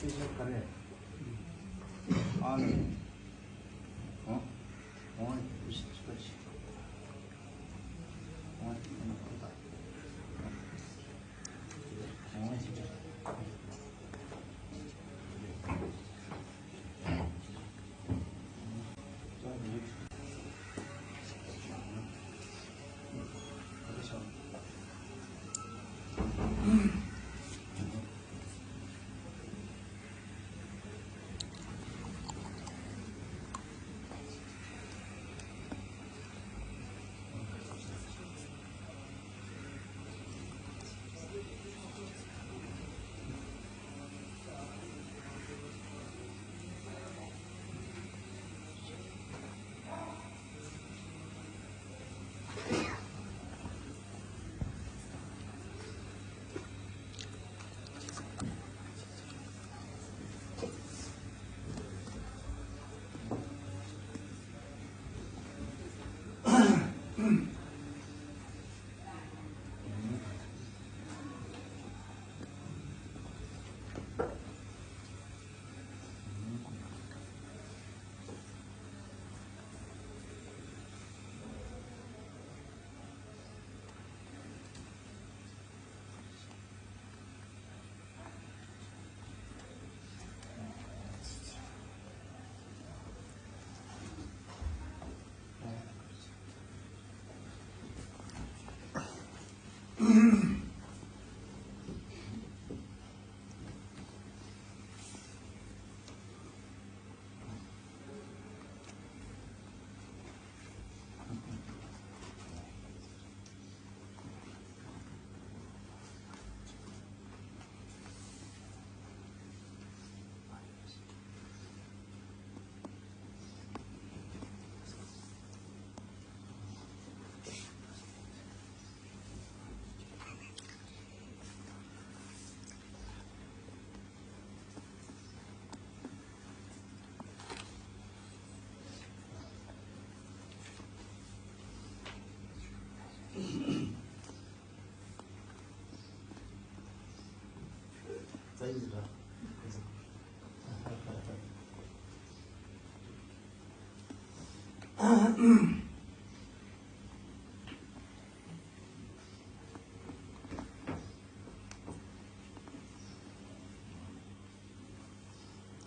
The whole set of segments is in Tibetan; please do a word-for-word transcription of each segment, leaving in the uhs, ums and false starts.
ཨ་ནི། ཨོ། ཨོ།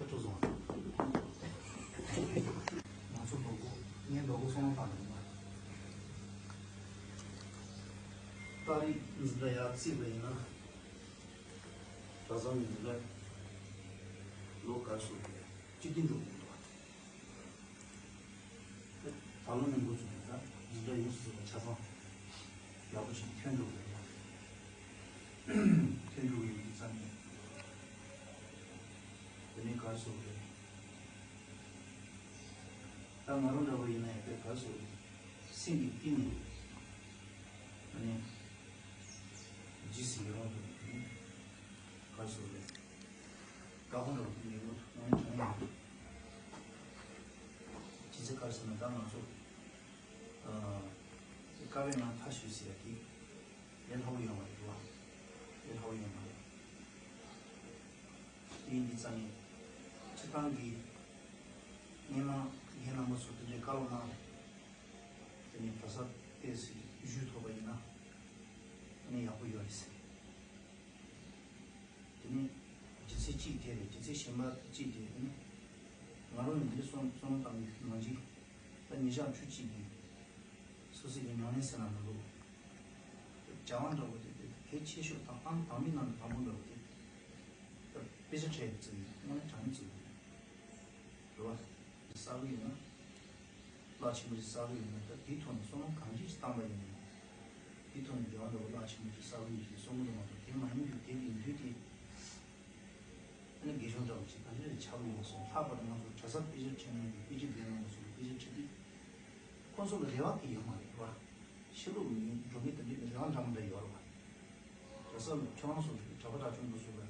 ད་ཐུག་སོང་། ང་ཚོ་ལོ་གོ་ངའི་ལོ་གོ་སོང་ལ་བཏང་ཡོད་པ། ཏ་རིག་འཛིན་གྲྭ་ཡར་བརྩིས་པ་ཡིན་ན། གྲྭ་ཚང་གི་འཛིན་གྲྭ་ལོ་ག་སོ་གཅིག་བདུན་འགྲོ་གི་འདུག་བ། ད་ལོ་ནས་འགོ་བཙུགས་ནས་ད་འཛིན་གྲྭ་ཡོངས་སུ་རྫོགས་པ་ཆ་ཚང་ཡག་པོ་ཞིག་ཐོན་འགྲོ་གི་རེད། ཐོན་འགྲོ་གི་ཡོད་ཙང་ནས་དེ་ནས་ག་རེ་ཟེར་དགོས་རེད། ད་ང་རང་འདྲ་བོ་ཡིན་ན་ཡང་དཔེ་ག་རེ་ཟེར་དགོས་རེད། སེམས་ཀྱི་གཏིང་ནས་ཨ་ནི་ཇི་སྲིད་ཡུན་རིང་དུ་ནི་ག་རེ་ཟེར་དགོས་རེད། དགའ་པོ་འདྲ་བོ་ངེས་པར་དུ་ངོས་དྲན་ཡོད། ཇི་སྲིད་ག་རེ་ཟེར་ན་ད་ང་ཚོ་ཨ་དཀའ་བའི་ནང་མཐའ་ཞུགས་ཟེར་ཡ་དེ་ལས་སླ་པོ་ཡོད་མ་རེད་བ། ལས་སླ་པོ་ཡོད་མ་རེད། དེ་ཡིན་དུས་ཙང་ནས་སྤྱིར་བཏང་གི་སྔོན་མ་རྒན་རིན་པོ་ཆེ་དེ་འདྲའི་བཀའ་སློབ་གནང་རེད། དེ་ནས་གྲྭ་ས་ཏོག་ཙམ་ཞུ་ཐུབ་པ་ཡིན་ན་དེ་ནས་ཡག་པོ་ཡོད་རེད་ཟེར། དེ་ནས་སྒྱུ་རྩལ་གཅིག་དེ་རེད། སྒྱུ་རྩལ་གཞན་པ་གཅིག་དེ་རེད། ང་རང་ནི་འདི་གསུང་གསུང་སྟངས་ནང་བཞིན་ད་ཉིན་ཞག་བཅུ་གཅིག་གི་སོ་སོ་གི་ཉམས་ལེན་ཟེར་ན་མི་འདུག་བྱ་བ་འདྲ་བོ་དེ་དེ་གལ་ཆེ་ཤོས་དང་ཨང་དང་པོའི་ནང་ནས་དང་པོ་འདྲ་བོ་དེ་ད་དཔེ་ཆ་ཁྲལ་བཙུགས་ཡིན། དངོས་གནས་དྲང་གནས་བཙུགས་ཡིན། རེད་བ། གསར་པ་ཡིན་ན། རླབས་ཆེན་པོ་ཞིག་གསར་པ་ཡིན་ན་ད་དེའི་ཐོག་ནས་བསམ་བློ་གང་ཅི་ཞིག་བཏང་པ་ཡིན་ན། དེའི་ཐོག་ནས་དགེ་བ་འདྲ་བོ་རླབས་ཆེན་པོ་ཞིག་གསར་པ་ཡིན་ཞེས་གསུང་གི་འདུག་མ་གཏོགས་དེ་མ་ཡིན་རྒྱུ་དེ་ཡིན་དུས་དེ། ཨ་ནི་དགེ་སྦྱོང་འདྲ་བོ་ཞིག་གང་ཅི་ལས་ཆགས་པ་ཡིན་སོང་། ལྷག་པར་དུ་ང་ཚོ་གྲྭ་སར་དཔེ་ཆ་ཁྲིད་མཁན་གྱི་དཔེ་ཆ་འབེལ་གནང་བ་སོགས་དཔེ་ཆ་ཁྲིད་དུས། ཁོང་ཚོ་ལ་རེ་བ་དེ་ཡོད་མ་རེད་བ། ཕྱི་ལོགས་ནས་འགྲོ་མཁན་དེ་འདྲའི་རེ་བ་འདྲ་མི་འདྲ་ཡོད་རེད་བ། གྲྭ་ས་ལ་ཁྱོད་རང་ཚོ་གྲྭ་པ་གྲྭ་ཆུང་དེ་ཚོ་ལ།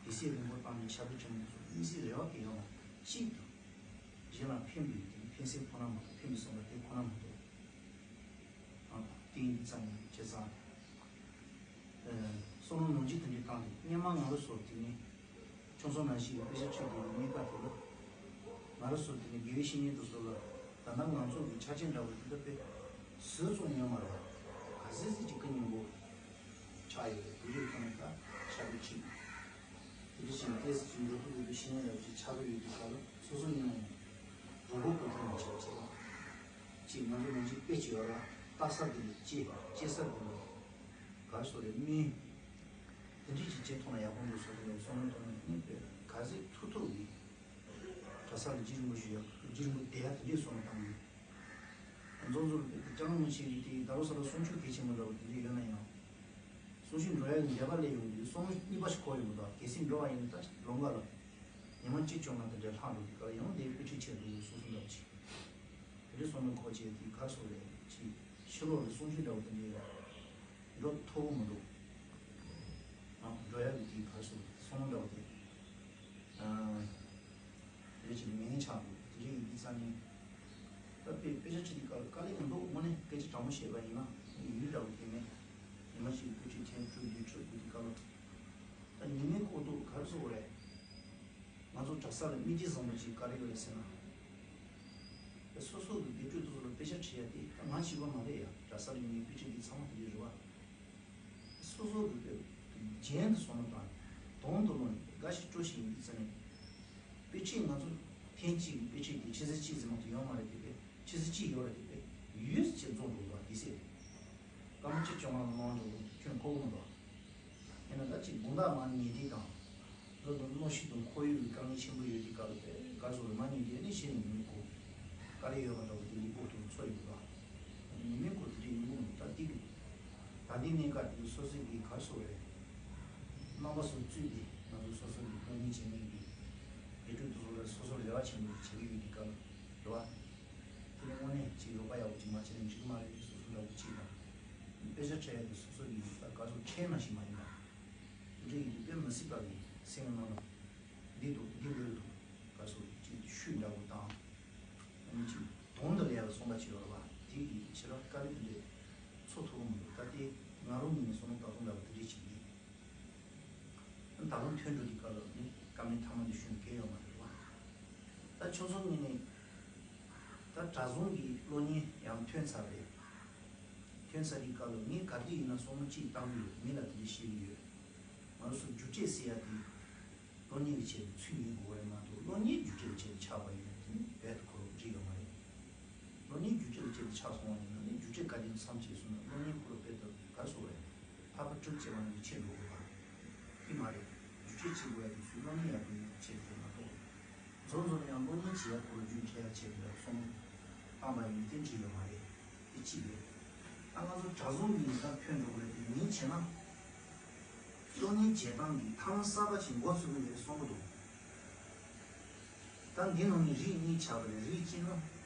དེ་སྲིད་རིང་པོ་བཏང་ནས་ཕྱག་ཕུལ་ཆེན་མོ་སོགས་དམིགས་བསལ་རེ་བ་གི་ཡོང་བ་གཅིག་དང་། གཞན་ལ་ཕན་པའི་དེ་ཕན་སེམས་ཁོ་ན་མ་གཏོགས་ཕན་པའི་བསམ་པ་དེ་ཁོ་ན་མ་གཏོགས། ཨ་དེ་ཡིན་དུས་ཙང་ནས་བྱས་ཙང་། ཨ་བསམ་བློ་ནོར་འཁྲུལ་དེ་འདྲའི་བཏང་སྟེ་སྔོན་མ་ང་རང་ཚོ་དེ་ནས་ ཁྱོད་ཚོ་ནང་བཞིན་གྱི་དཔེ་ཆ་ཁྲིད་དགོས་ཀྱི་གནས་སྐབས་དེ་ལ། ང་རང་ཚོ་དེ་ནས་དགེ་བའི་བཤེས་གཉེན་དེ་ཚོ་ལ་ད་ལྟ་ང་ཚོ་གི་ཆ་རྐྱེན་འདྲ་བོ་དེ་འདྲ་དཔེ་བཟོས་ཚོགས་ཡོད་མ་རེད་བ། ག་ཚད་ཚད་ཀྱི་ཀུན་སྙིང་པོ་ཆགས་ཡོད་རེད། དེ་འདྲའི་ཐོག་ནས་ད་ཤ་བའི་ཁྲིད། དེ་འདྲ་བྱས་ནས་ཏོག་ཙམ་ཅིག་འགྲོ་ཐུབ་ཡོད་པའི་བཤེས་གཉེན་འདྲ་བོ་ཅིག་ཆགས་ཀྱི་ཡོད་དུས་སྐབས་ལ་སོ་སོ་ཡིན་ན་ཡང་རོགས་པ་ཀུན་སློང་མ་བྱེད་པ་བྱེད་པ། ཅིག་ང་ཚོ་ནང་བཞིན་དཔེ་ཅིག་ཡོད་ལ་ལྟ་ས་དེ་ལ་སྐྱེ་སྐྱེ་ས་དེ་ལ་ག་རེ་ཟེར་རེད་སྨིན། དེ་འདྲས་ཀྱི་བྱེད་ཐུབ་ན་ཡག་པོ་འདུག་ཟེར་བའི་བསམ་བློ་བཏང་ནས་ནི་དཔེ་ག་ཚད་ཐུབ་ཐུབ་ཀྱིས་གྲྭ་ས་ལ་རྗེ་རིན་པོ་ཆེ་ཡག་རྗེ་རིན་པོ་བསྡད་ཡག་དེ་འདྲས་བསམ་བློ་བཏང་ནས། རྫོང་ཚོར་དཔེ་དེ་ལྕང་མོ་ཆེ་གི་དེ་ད་རུང་ས་ལ་གསུང་ཆོས་གལ་ཆེན་པོ་འདྲ་བོ་དེ་འདྲས་ཡོད་ན་ཡང་། གསུང་ཆོས་འགྲོ་ཡག་གི་འདས་པ་སླེབས་ཡོང་དུས་བསམ་བློ་གཉིས་པ་ཞིག་འཁོར་ཡོང་གི་འདུག་གལ་སྲིད་འགྲོ་བ་ཡིན་ན་ད་ལོང་ག་ལ་ཉི་མ་གཅིག་བཅོ་ལྔ་དེ་འདྲས་ལྷག་འགྲོ་དུས་སྐབས་ཡང་དེ་དཔེ་ཁྲིད་ཆེད་དུ་གསུང་གསུང་འདྲ་བོ་ཆེ། དེ་འདྲའི་བསམ་བློ་འཁོར་བྱས་དེ་ག་སོགས་རེད་ཅེས་ཕྱི་ལོགས་ལ་གསུང་ཆོས་འདྲ་བོ་དེ་འདྲའི་འགྲོ་ཐུབ་ཀྱི་མི་འདུག་ཨ་འགྲོ་ཡག་གི་དེའི་བར་སོགས་བསམ་བློ་འདྲ་བོ་དེ་ཨ་རེད་ཅེས་ངན་ཆགས་འདུག་དེ་འདྲའི་ཡིན་དུས་ཙང་ནས་ད་དཔེ་དཔེ་ཆ་ཁྲིད་དུས་སྐབས་དཀའ་ལས་མི་འདུག་དངོས་གནས་སྐད་ཆ་དྲང་མོ་བཤད་པ་ཡིན་ན་ཡུལ་འདྲ་བོ་དེ་མེད། ཉི་མ་ཞིག་དཀོན་མཆོག་མཁྱེན་སྤྲུལ་བསྡུས་ཆོས་དགོས་དུས་སྐབས་ལ་ད་ཉི་མའི་འཁོར་དུ་ག་རེ་བཟོ་དགོས་རེད། ང་ཚོ་གྲྭ་ས་ལ་སྨིན་བྱེད་བཟང་པོ་ཅིག་ག་རེ་ཡོད་རེད་ཟེར་ན། སོ་སོ་གི་དགེ་ཕྲུག་དེ་ཚོ་ལ་དཔེ་ཆ་ཁྲིད་ཡ་དེ་ད་ང་གཅིག་པ་མ་རེད་ཡ། གྲྭ་ས་ལ་ཡོད་མཁན་དཔེ་ཁྲིད་འདི་ཚང་མ་དེ་འདྲ་རེད་བ། སོ་སོ་གི་དཔེ་རྒྱན་དུ་སོང་ན་དང་དོན་དུ་ལོན་དགའ་ཞིག་སྤྲོ་ཞིག་ཡིན་དུས་ཙ་ནས། དཔེ་ཁྲིད་ང་ཚོ་ཐེངས་གཅིག་གི་དཔེ་ཁྲིད་དེ་ཆུ་ཚོད་གཅིག་ཙམ་མ་གཏོགས་ཡོད་མ་རེད་དེ། དཔེ་ཆུ་ཚོད་གཅིག་ཡོད་རེད་དེ། དཔེ་ཡུད་ཙམ་བྱས་རྫོགས་འགྲོ་བ་དེ་སྲིད་རེད། སྐར་མ་བཅུ་བཅོ་ལྔ་ལ་ལོངས་འགྲོ་ཁྱོད་ཁོ་བོ་འདུག་ཡིན་ན་ད་ཅིག་དགོང་དག་མར་ཉལ་དུས་དང་། ལོ་དང་གནོན་ཤུགས་དང་ཁོར་ཡུག་གི་དཀའ་ངལ་ཆེན་པོ་ཡོད་དུས་སྐབས་ལ་དཔེ་ག་རེ་ཟེར་རེད། མར་ཉལ་དུས་ནི་གཞི་ནས་ཉི་མའི་འཁོར་དཀའ་ལས་ཡོད་པ་འདྲ་བོ་དེ་ལུས་པོ་དང་ཚོར་ཡོང་གི་འདུག་ཉི་མའི་འཁོར་དེ་འདྲའི་ཡོང་གི་མི་འདུག་ད་འདི་གི་ད་འདི་གནས་སྐབས་དེ་ལ་སོ་སོའི་གི་ག་རེ་ཟེར་རེད། རྣམ་པ་ཚོ་བཙུགས་ཏེ་ང་ཚོ་སོ་སོ་གི་སློབ་གཉེར་བྱེད་མཁན་གི་དགེ་ཕྲུག་དེ་ཚོ་ལ་སོ་སོ་རེ་བ་ཆེན་པོ་ཞིག་བྱེད་ཀྱི་ཡོད་དུས་སྐབས་ལ་རེད་བ། དེ་ནས་དངོས་གནས་ཅིག་རོགས་པ་ཡག་པོ་ཅིག་མ་བྱས་ན་འགྲིག་གི་མ་རེད། སོ་སོ་འདྲ་བོ་ཅིག་དང་། དཔེ་ཆ་ཁྲིད་ཡ་དེ་སོ་སོ་ཡིན་ད་ག་ཚོད་ཁྲིད་ན་ཞིག་མ་ཡིན་པ། དེ་འདྲ་ཡིན་དུས་དཔེ་མི་སྲིད་པ་གི་སེམས་ནང་ལ་འདི་འདུག་འདི་འདུག་འདུག་ག་ཚོད་ཅིག་ཤུགས་འདྲ་བོ་དང་། ཨ་ནི་ཅིག་དོན་དུ་ལས་ལ་སོང་པ་ཅིག་ཡོད་རེད་བ། དེ་གི་ཕྱི་རབས་དཀའ་ལས་དེ་འདྲ་ཚོ་ཐུབ་ཀྱི་མི་འདུག་ད་དེ་ང་རང་ཉིད་ནས་བསམ་བློ་ད་དུང་འདྲ་བོ་དེ་འདྲ་ཅིག་ཡིན། ད་རུང་ཐོན་འགྲོ་དུས་སྐབས་ལ་ནི་དཀའ་ངལ་ཐ་མ་དེ་ཞུ་མཁན་ཡོད་མ་རེད་བ། ད་ཁྱོད་ཚོ་ངོས་ནས་ད་གྲྭ་བཙུན་གྱི་སློབ་གཉེར་ཡང་ཐོན་ཚར་རེད། ཐོན་ཚར་དུས་སྐབས་ལ་ངས་ག་དུས་ཡིན་ན་བསམ་བློ་གཅིག་བཏང་གི་ཡོད། མི་ལ་དེ་འདྲ་བཤད་ཀྱི་ཡོད། ང་ཚོ་རྒྱུ་འབྲས་ཟེར་ཡ་དེ་སློབ་གཉེར་གྱི་ཆེད་དུ་ཚུད་ཡོང་དགོས་པ་རེད་མ་གཏོགས་སློབ་གཉེར་རྒྱུ་འབྲས་ཀྱི་ཆེད་དུ་ཆགས་པ་ཡིན་ན་དེ་རྦད་དེ་ཁོ་རང་འགྲིག་ཡོད་མ་རེད། སློབ་གཉེར་རྒྱུ་འབྲས་ཀྱི་ཆེད་དུ་ཆགས་སོང་བ་ཡིན་ན་ནི་རྒྱུ་འབྲས་བཀའ་དྲིན་མཚམས་བཅད་སོང་ན་སློབ་གཉེར་ཁོ་རང་དཔེ་ལྟ་བུ་ག་རེ་ཟེར་དགོས་རེད། འཕགས་པ་སྤྲུལ་སྐྱེས་པ་ནང་བཞིན་ཆེ་འགྲོ་དགོས་པ། དེ་མ་རེད། རྒྱུ་འབྲས་གཅིག་དགོས་ཡ་དེ་ཚུར་སློབ་གཉེར་ཡག་པོ་ཡོང་ཆེད་དུ་མ་གཏོགས། རྫོང་རྫོང་ཡང་སློབ་གཉེར་བྱེད་ཡ་ཁོ་རང་རྒྱུན་འཁྱེར་ཡ་ཆེད་དུ་སོང་བཏང་པ་ཡིན་དེ་འགྲིག་ཡོད་མ་རེད། དེ་གཅིག་རེད། ད་ང་ཚོ་གྲྭ་བཙུན་གྱི་ཡིན་ཙང་ཐོན་འགྲོ་དགོས་རེད་དེ་མིན་བྱས་ན། སློབ་གཉེར་བྱེད་སྟངས་ཀྱི་ཐབས་ལམ་གསར་པ་ཞིག་འགོ་ཚུགས་ཀྱི་རེད་བསམ་གྱི་འདུག་ད་འདི་ནང་ནས་རིགས་གཉིས་ཆགས་པ་རེད། རིགས་གཅིག་ནི་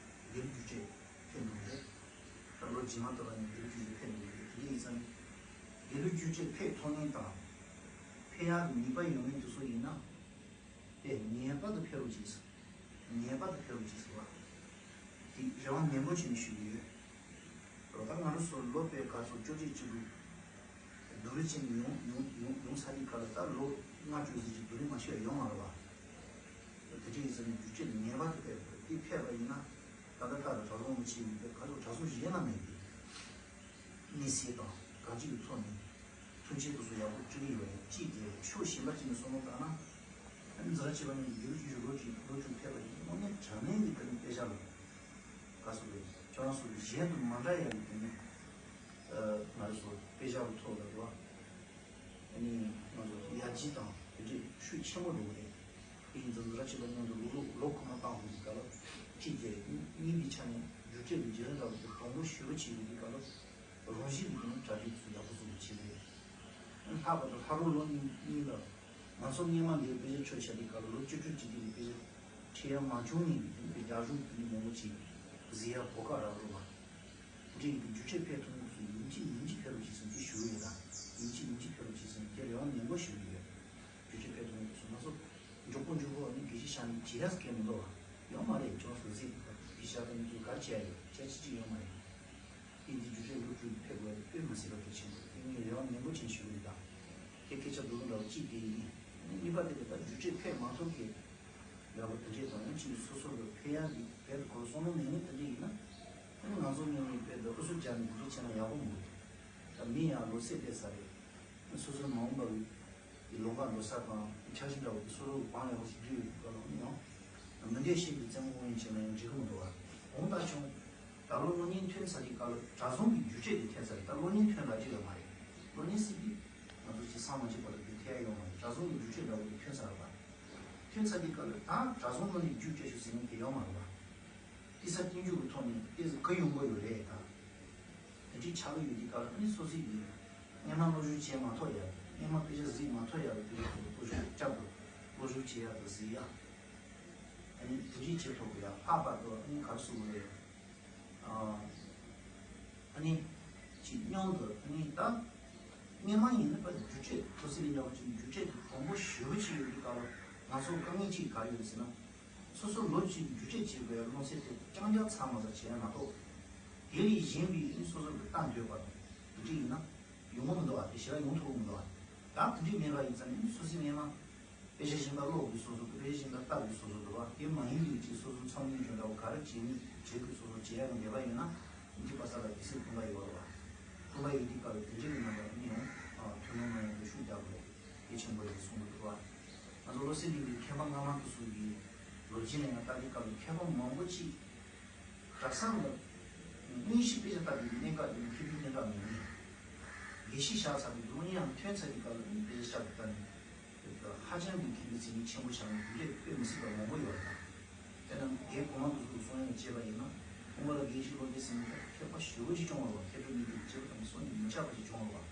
དགེ་ལུགས་རྒྱུགས་སྤྲོད་ཕེབས་འགྲོ་གི་རེད། ད་ལོ་རྗེས་མ་ལྟ་བ་ནས་དགེ་ལུགས་རྒྱུགས་སྤྲོད་ཕེབས་འགྲོ་གི་རེད། དེ་འདྲ་ཡིན་ཙང་། དགེ་ལུགས་རྒྱུགས་སྤྲོད་ཕེབས་ཐུབ་མཁན་དང་། ཕེབས་ཡག་གི་ནུས་པ་ཡོད་མཁན་དེ་ཚོ་ཡིན་ན། དེ་ངེས་པར་དུ་ཕེབས་རོགས་གྱིས། ངེས་པར་དུ་ཕེབས་རོགས་གྱིས་ཟེར་བ། དེ་རེ་བ་ནན་པོ་བྱས་ནས་ཞུ་གི་ཡོད། ད་ང་རང་ཚོ་ལོ་དཔེ་ག་ཚོད་བཅོ་བརྒྱད་བཅུ་དྲུག་སྡུག་རུས་བྱས་ནས་ཡོང་ཡོང་ཡོང་ཡོང་ཚར་དུས་སྐབས་ལ་ད་ལོ་ལྔ་བཅུ་ཙམ་ཅིག་སྡུག་རུས་མ་བྱས་ཡོད་མ་རེད་བ། དེ་འདྲ་ཡིན་ཙང་ནས་རྒྱུགས་སྤྲོད་ངེས་པར་དུ་ཕེབས་དགོས། དེ་ཕེབས་པ་ཡིན་ན་ད་ལྟ་ལྟར་གྲྭ་བཙུན་མི་བྱེད་མི་དཔེ་ག་ཚོད་གྲྭ་བཙུན་གཞན་ལ་མེད་པའི་གནས་ཚད་དང་གང་ཅིའི་ཐོག་ནས་མཐུན་རྐྱེན་དེ་ཚོ་ཡག་པོ་བསྐྲུན་གྱི་ཡོད་རེད། གཅིག་དེ་རེད། ཕྱོགས་གཞན་པ་ཅིག་ནས་བསམ་བློ་བཏང་ན། འཛིན་གྲྭ་བཅུ་པ་ནས་ཡུལ་གྱི་ལོ་རྒྱུས་ལོ་རྒྱུས་ཕེབས་པ་ཡིན་དངོས་གནས་དྲང་གནས་ཀྱི་དེ་ནི་དཔེ་ཆ་ལ་ག་ཚོད་རེད། ཁྱོད་རང་ཚོ་གཞན་དང་མ་འདྲ་ཡ་ཡིན་དེ་ནི་ང་རང་ཚོ་དཔེ་ཆ་གི་ཐོག་ལ་རེད་བ། ཨ་ནི་ང་ཚོ་ཡར་རྒྱས་དང་དེ་འདྲའི་ཤུགས་ཆེན་པོ་འགྲོ་གི་རེད། དེ་ཡིན་ཙང་འཛིན་གྲྭ་བཅུ་པ་མཉམ་དུ་ལོ་ལོ་ལོ་ཁོ་ན་བཏང་དགོས་ཀྱི་སྐབས་ལ་གཅིག་དེ་རེད། གཉིས་པའི་ཆ་ནས་རྒྱུགས་སྤྲོད་ཀྱི་བརྒྱུད་རིམ་འདྲ་བོ་དེ་དང་པོ་ཞུ་རུ་བྱེད་དགོས་ཀྱི་སྐབས་ལ། རང་བཞིན་གྱིས་ནི་གྲ་སྒྲིག་ཚུལ་ཡག་པོ་བཟོ་དགོས་ཀྱི་རེད། ལྷག་པར་དུ་ལྷ་རམས་ལོ་གཉིས་གཉིས་ལ་ང་ཚོ་སྔས་མ་འདིར་དཔེ་ཆ་ཁྲིད་བྱས་པའི་སྐབས་ལ་ལོ་བཅུ་དྲུག་ཅིག་དེ་ལ་དཔེ་ཆ་ཁྲིད་ཡ་མ་བྱུང་ནས་ཀྱི་དེ་ནི་དཔེ་རྒྱ་གཞུང་དེ་ནི་མང་པོ་ཅིག་གཟིགས་ཡ་གོ་སྐབས་རག་རོགས་པ། འདི་ཡི་རྒྱུགས་སྤྲོད་ཕེབས་ཐུབ་མཁན་ཚོ་ཡིན་གཅིག་མིན་གཅིག་ཕེབས་རོགས་བྱེད་ཟེར་འདི་ཞུ་གི་ཡོད་ད། ཡིན་གཅིག་མིན་གཅིག་ཕེབས་རོགས་བྱེད་ཟེར་འདི་རེ་བ་ནན་པོ་ཞུ་གི་ཡོད། རྒྱུགས་སྤྲོད་ཕེབས་ཐུབ་མཁན་ཚོ་ང་ཚོ་མགྱོགས་པོ་མགྱོགས་པོ་ནི་དགེ་བཤེས་ཤག་ནས་བྱེད་ཡ་སྐད་མི་འདུག་བ། ཡོད་མ་རེད། ཅུང་ཟད་ཟིག་དགེ་བཤེས་ཤག་ནས་ཚོ་ག་རེ་བྱེད་ཡ་ཡོད། བྱེད་ཡ་ཅི་ཅི་ཡོད་མ་རེད། ཡིན་གཅིག་རྒྱུགས་སྤྲོད་ལོ་དྲུག་ཕེབས་དགོས་ཡ་དཔེ་མི་སྲིད་པ་གལ་ཆེན་པོ་རེད། དེ་ངས་རེ་བ་ནན་པོ་བྱས་ཞུ་གི་ཡོད་ད། དེ་སྐད་ཆ་འདུག་འདྲ་བོ་གཅིག་དེ་ཡིན། གཉིས་པ་དེ་ལ་ད་རྒྱུ་འབྲས་འཕེན་མ་ཐུབ་ཀྱི་ཡག་པོ་དེ་འདྲས་དང་། ཡང་ཅིག་སོ་སོ་ལ་འཕེན་ཡག་གི་བེད་ཁོ་བསམ་བློ་མེད་མཁན་དེ་འདྲས་ཡིན་ན། ཨ་ནི་ང་ཚོ་ངོས་ནས་བེད་དུ་ཨུ་ཚུགས་རྒྱག་ནས་འདི་འདྲས་བྱས་ན་ཡག་པོ་མི་འདུག་ད་མི་ཡང་ལོ་ཚད་བལྟས་ཚར་རེད། སོ་སོའི་མ་འོངས་པ་གི་ལོ་འགའ་ལོ་གསར་དང་འཆར་གཞི་འདྲ་བོ་དེ་སོ་སོ་གི་བང་ཡག་པོ་ཞིག་བསྒྲིགས་ཡོད་པའི་སྐབས་ལ་ཨ་ནི་ཡང་མི་འདྲས་ཤིག་གི་བཙན་པོ་ཡིན་བྱས་ན་ཡང་འགྲིག་གི་མི་འདུག་བ། འོང་ད་བྱུང་། ད་ལོ་གློག་བརྙན་ཐོན་ཚར་དུས་སྐབས་ལ་གྲྭ་བཙུན་གྱི་རྒྱུ་འབྲས་དེ་ཐོན་ཚར་རེད། ད་གློག་བརྙན་ཐོན་ལབ་ཀྱི་ཡོད་མ་རེད། གློག་བརྙན་ཟེར་དུས་ང་ཚོ་ཅིག་སང་མ་ཅིག་བར་དུ་དེ་ཐོན་ཡ་ཡོད་མ་རེད། གྲྭ་བཙུན་གྱི་རྒྱུ་འབྲས་འདྲ་བོ་དེ་ཐོན་ཚར་བ། ཐོན་ཚར་དུས་སྐབས་ལ་ད་གྲྭ་བཙུན་གློག་བརྙན་བསྒྱུར་བཅོས་ཞུ་ཟེར་མཁན་དེ་ཡོད་མ་རེད་བ། དེ་ས་བསྟན་འགྱུར་གྱི་ཐོག་ནས་ཏོག་ཙམ་གུ་ཡངས་པོ་ཡོད་རེད་ད། དེ་འདྲའི་ཆགས་ཀྱི་ཡོད་དུས་སྐབས་ལ་ཨ་ནི་སོ་སོའི་ཡིན། སྔོན་མ་སློབ་སྦྱོང་བྱས་མ་ཐུབ་ཡ། སྔོན་མ་དཔེ་ཆ་གཟིགས་མ་ཐུབ་ཡ་ལ་དེ་འདྲའི་སློབ་སྦྱོང་བསྐྱར་དུ་སློབ་སྦྱོང་བྱེད་ཡ་དང་གཟིགས་ཡ། ཨ་ནི་དེ་འདྲའི་བྱེད་ཐུབ་དགོས་ཡ། ལྷག་པར་དུ་ཨ་ནི་ག་རེ་ཟེར་དགོས་རེད། ཨ་ནི་ཅིག་སྙིང་དུ་ཨ་ནི་ད་སྔོན་མ་ཡིན་ན་ཕར་རྒྱུ་འབྲས་ཐོག་སེ་ལེན་འདྲ་བོ་ཅིག་རྒྱུ་འབྲས་དེ་དང་པོ་ཞེ་པོ་ཅིག་ཡོད་དུས་སྐབས་ལ་ང་ཚོ་དཀའ་ངལ་ཅིག་ག་རེ་ཡོད་ཟེར་ན། སོ་སོ་ལོ་གཅིག་རྒྱུ་འབྲས་བྱེད་དགོས་ཡ་སློབ་ཚན་དེ་རྐྱང་རྐྱང་ཚར་མ་ཚར་བྱས་ཡ་མ་གཏོགས། དེ་ལས་གཞན་པའི་ཨ་ནི་སོ་སོ་གི་ལྟ་འདོད་པ་དང་དེ་འདྲ་ཡིན་ན་ཡོང་གི་མི་འདུག་བ། དེ་ཞེ་དྲག་ཡོང་ཐུབ་ཀྱི་མི་འདུག་བ། ད་དེ་འདྲ་མེད་པ་ཡིན་ཙང་ནི་སོ་སོའི་སྔོན་མ། དཔེ་ཆ་གཞན་པ་ཀློག་དགོས་སོ་སོ། དཔེ་ཆ་གཞན་པ་ལྟ་དགོས་སོ་སོ་འདུག་བ། དེ་མ་ཡིན་པའི་ཅིག་སོ་སོ་མཚམས་སྙིང་རྗེ་འདྲ་བོ་ག་རེ་བྱེད་ནུས་བྱེད་དགོས་སོ་སོ་བྱེད་ཡག་གི་འདོད་པ་ཡོད་ན། འདི་པ་ས་ལ་དེ་སྲིད་ཁོམ་པ་ཡོད་རེད་བ། ཁོམ་པ་ཡོད་དུས་སྐབས་ལ་དེ་འདྲའི་གི་རྣམ་པ་ནི་ཡང་ཐུན་མོང་མ་ཡིན་པའི་ཤུགས་རྒྱག་དགོས་རེད། གལ་ཆེན་པོ་རེད་གསུངས་འདུག་བ། ང་ཚོ་བློ་གསལ་གླིང་གི་མཁས་པ་སྔ་མ་དེ་ཚོ་གི་ལོ་རྒྱུས་ནས་ཡང་ལྟ་དུས་སྐབས་ལ་མཁས་པ་མང་པོ་ཅིག་གྲྭ་ཚང་ལ་དངོས་གཞི་དཔེ་ཆ་ལྟ་དགོས་ཀྱི་གནད་འགག་དེ་ནི་མཁས་པའི་གནད་འགག་མེད་ནི། དགེ་བཤེས་བཞག་ཚར་དུས་སློབ་གཉེར་ཡང་ཐོན་ཚར་དུས་སྐབས་ལ་ནི་དཔེ་ཆ་ལྟ་ནི། ཧ་ཅང་གི་མཁས་པའི་མཚན་ཉིད་ཆེན་པོ་ཆགས་ནས་རྒྱུ་འབྲས་དཔེ་མི་སྲིད་པ་མང་པོ་ཡོད་རེད་ད། དཔེར་ན་རྒན་གོང་མ་དེ་ཚོ་གི་གསུང་ཡང་བྱས་པ་ཡིན་ན། ཁོང་པ་ལ་དགེ་བཤེས་བློ་བདེ་ཟེར་མཁན་དེ་མཁས་པ་ཞེ་པོ་ཅིག་བྱུང་བ་རེད་བ། མཁས་གྲུབ་གཉིས་ཀྱི་བྱེད་པ་དང་སོ་ནས་མི་ཆགས་པ་ཅིག་བྱུང་བ་རེད་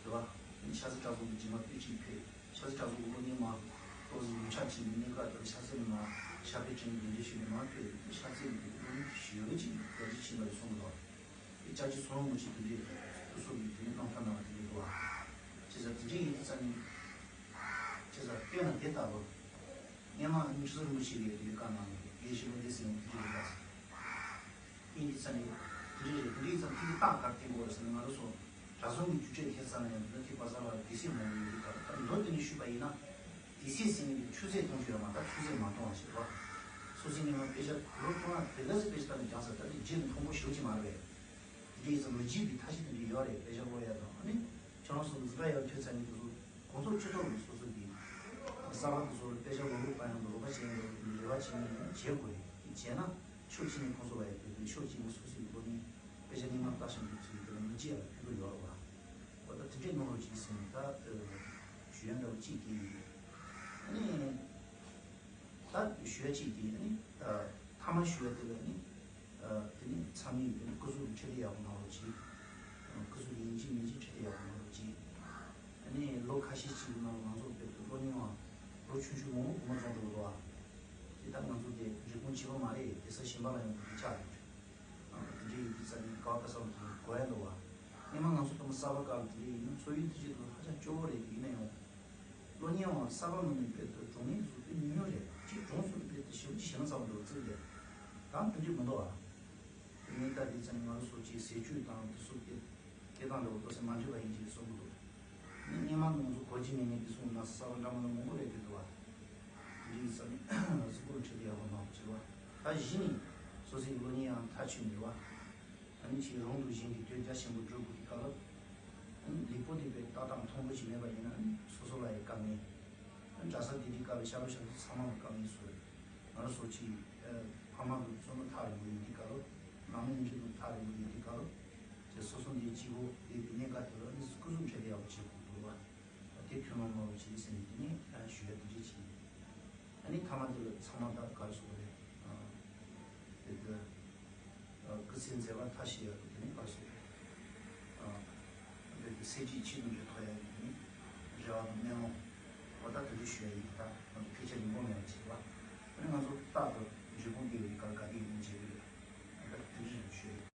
བ། རེད་བ། ཤ་ཚ་གྲྭ་ཚང་དུ་རྗེས་མ་དུས་གཅིག་ཕེབས། ཤ་ཚ་གྲྭ་ཚང་གི་སློབ་གཉེར་མ་ཏོག་ཙམ་ཉམས་ཆག་ཕྱིན་ནས་གནད་འགག་དེར་ཤ་ཚའི་ནང་ཤ་དཔེ་དྲན་གྱི་འདི་ཞུས་ནས་མ་ཕེབས། ཤ་ཚའི་སློབ་གཉེར་ཞེ་པོ་ཅིག་རྒྱ་ཆེ་ཕྱིན་པ་རེད་གསུངས་འདུག་དེ་ཅག་གི་ཚོང་མུ་ཅི་དེ་འདྲའི་སོ་སོ་གི་དེ་ནི་རྣམ་ཐར་ནང་དེ་འདྲའི་འདུག་བ། ཅི་ཟེར་དེ་འདྲའི་ཡིན་དུས་ཙང་ནི། ཅི་ཟེར་དཔེར་ན་དེ་ལྟ་བུ། སྔོན་མ་ཨ་ནི་ཁྲི་ཟུར་རིན་པོ་ཆེ་གིས་དེ་གའི་བཀའ་གནང་ནས་དགེ་བཤེས་བློ་བདེ་ཟེར་ཡང་དེ་འདྲའི་རེད་ད། ཡིན་དུས་ཙང་ནི། དེ་འདྲའི་རེད། དེ་འདྲའི་ཙང་དེ་གི་རྟགས་ག་རེ་བསྟན་དགོས་རེད་ཟེར་ན། ང་རང་ཚོ་གྲྭ་བཙུན་གྱི་རྒྱུ་འབྲས་དེ་ཙང་ནས་འདི་དེ་པ་ས་ལ་དགེ་བཤེས་མང་པོ་ཡོད་དུས་སྐབས་ད་མདོ་དེ་ནས་ཞུས་པ་ཡིན་ན། དེ་ཚེ་ཟིན་ནས་ཆུ་ཚད་གཏོང་རྒྱུ་ཡོད་མ་ད་ཆུ་ཚད་མ་གཏོང་བ་ཞིག་རེད་བ། སོ་སོའི་ཉི་མ་དཔེ་ཆ་ལོ་ཐོག་མ་དེ་ག་ཚོད་དཔེ་ཆ་ལྟ་ནས་སྦྱངས་ས་ད་དེ་རྗེས་ལ་མཐོང་པོ་ཞེ་པོ་ཅིག་མ་རེད་པས། དེ་འདྲའི་ཙང་མི་བརྗེད་པའི་ཐབས་ཤེས་དེ་འདྲ་ཡོད་རེད། དཔེ་ཆ་ཀློག་ཡ་དང་ཨ་ནི། ཁྱེད་རང་ཚོ་འཛིན་གྲྭ་ཡར་ཐོན་ཚར་ནས་དེ་ཚོ་གོང་ཚོགས་སྤྱི་ཚོགས་ཀྱི་སོ་སོ་གི་གསར་པ་དེ་ཚོ་ལ་དཔེ་ཆ་ཀློག་ལུགས་པ་ཡང་རོགས་པ་བྱས་ནས་རེ་བ་བྱས་ནས་ཡང་བྱེད་དགོས་རེད། དེ་བྱས་ན་ཕྱོགས་གཅིག་ནས་ཁོང་ཚོ་ལ་ཡང་ཕན་ཐོགས། ཕྱོགས་གཅིག་ནས་སོ་སོའི་སློབ་གཉེར་དཔེ་ཆ་རྙིང་མ་ལྟ་བཞིན་དུ་ཚུལ་དེ་ལ་མི་བརྗེད་ཡ་ལ་ཕན་ཐོགས་ཡོད་རེད་བ། འོ་ད་དེ་འདྲའི་གནང་རོགས་གྱིས་ཟེར་ནས་ད་ཞུ་ཡ་འདྲ་བོ་གཅིག་དེ་ཡིན། ཨ་ནི། ད་ཞུ་ཡ་གཅིག་དེ་ནི་ད་མཐའ་མ་ཞུ་ཡ་དེ་ལ་ནི། དེ་ནི་ཚང་མས་དེ་ནི་སྐུ་གཟུགས་ཁྲིད་དེ་ཡག་པོ་གནང་རོགས་གྱིས། སྐུ་གཟུགས་ཡིན་གཅིག་མིན་གཅིག་ཁྲིད་དེ་ཡག་པོ་གནང་རོགས་གྱིས། ཨ་ནི་ལོ་ཁ་ཤས་ཅིག་གི་ནང་ལ་ང་ཚོ་བོད་དུ་སློབ་གཉེར་བ་ལོ་ཆུང་ཆུང་མང་པོ་གོང་མ་རྫོང་འགྲོ་གི་འདུག་ཨ། དེ་ད་ང་ཚོ་དེ་རིགས་ཁོངས་གཅིག་པ་མ་རེད། དེ་ས་གཞན་པ་ལ་ཡང་དེ་ཆགས་ཡོད་རེད། དེ་འདྲའི་ཡིན་དུས་ཙང་ནི་དཀའ་བ་ཁ་སང་དེ་གོ་ཡ་འདུག་བ། སྔོན་མ་ང་ཚོ་ཐོག་མ་གསར་པ་སྐབས་དེ་འདྲའི་ཡིན་ན་འཚོ་བའི་དུས་ཚོད་དུ་ཧ་ཅང་སྐྱོ་བོ་རེད། དེ་ཡིན་ན་ཡང་། སློབ་གཉེར་བ་གསར་པ་མ་ནི་དཔེ་དུ་གྲོངས་ངེས་སུ་དཔེ་ཉུང་ཉུང་རེད། གཅིག་གྲོངས་སུ་དཔེ་དུ་ཞེ་པོ་ཅིག་ཞེ་ན་ཚ་བོ་འདུག་བརྩི་རེད། ད་དེ་འདྲའི་མི་འདུག་བ། དེ་ནས་ད་དེ་ཙང་ནི་ང་ཚོ་སོགས་ཀྱི་ཟས་བཅུད་དང་དེ་སོགས་ཀྱི་སྐད་གདངས་འདྲ་བོ་ཏོག་ཙམ་མ་འདྲེས་པ་ཡིན་གྱི་བསམ་གྱི་འདུག་ནི་སྔོན་མ་ང་ཚོ་གོ་རྒྱུ་མེད་མཁན་དེ་ཚོ་ན་གསར་པ་འདྲ་མི་འདྲ་མང་པོ་རེད་འདུག་བ། དེ་ཡིན་ཙང་ནི་གཟུགས་པོ་ཁྲིད་དེ་ཡག་པོ་གནང་བ་བྱེད་པ། ད་གཞི་ནས་སོ་སོའི་སློབ་གཉེར་ཡང་མཐའ་ཆོད་ནས་བ། ཨ་ནི་ཅིག་རང་དང་གཞན་གྱི་དོན་རྒྱ་ཆེན་པོ་སྒྲུབ་དགོས་ཀྱི་སྐབས་ལ། ཨ་ནི་ལེགས་པོ་དེ་བས་ཏག་ཏག་མཐོང་གོ་ཞིག་མེད་པ་ཡིན་ན་ཨ་ནི་སོ་སོ་ལ་ཡང་དཀའ་ངལ། ཨ་ནི་གྲྭ་ས་དེ་འདྲའི་སྐབས་ལ་ཤར་ལྷོ་ཤར་ཚུལ་ཚང་མ་ལ་དཀའ་ངལ་བཟོ་རེད། ང་རང་ཚོ་ཅིག་ཨ་ཕ་མ་གི་བསམ་བློ་ཐག་རིང་པོ་ཡོད་དུས་སྐབས་ལ། ནང་མི་ཡིན་གྱི་འདུག་ཐག་རིང་པོ་ཡོད་དུས་སྐབས་ལ། དེ་སོ་སོ་འདི་གཅིག་པོ་ཡོད་པའི་གནད་འགག་དེ་ལ་ཨ་ནི་སྐུ་གཟུགས་འཕྲོད་བསྟེན་ཡག་པོ་བྱེད་དགོས་འདུག་བ། དེ་ཁྱོད་རང་མ་བུ་བྱེད་ཟིན་དེ་ནས་ཞུ་ཡ་དེ་འདྲས་བྱས། ཨ་ནི་ཐ་མ་དེ་ལ་ཚང་མ་ད་ག་རེ་ཟེར་དགོས་རེད། དེ་དུས་སྐུ་ཚེ་མཛད་པ་མཐའ་བཞི་ཡ་དེ་ནས་ག་རེ་ཟེར་དགོས་རེད། དེ་དུས་ཚེ་གཅིག་ཆེད་དུ་འབྲེལ་ཐོག་ཡ་དེ་ནས་རེ་བ་དང་སྨོན་ལམ་འོ་ད་དེ་འདྲས་ཞུ་ཡ་ཡིན། ད་ང་ཚོ་ཕལ་ཆེར་རིང་པོ་མེད་པ་བྱེད་པ། ཨ་ནི་ང་ཚོ་རྟག་ཏུ།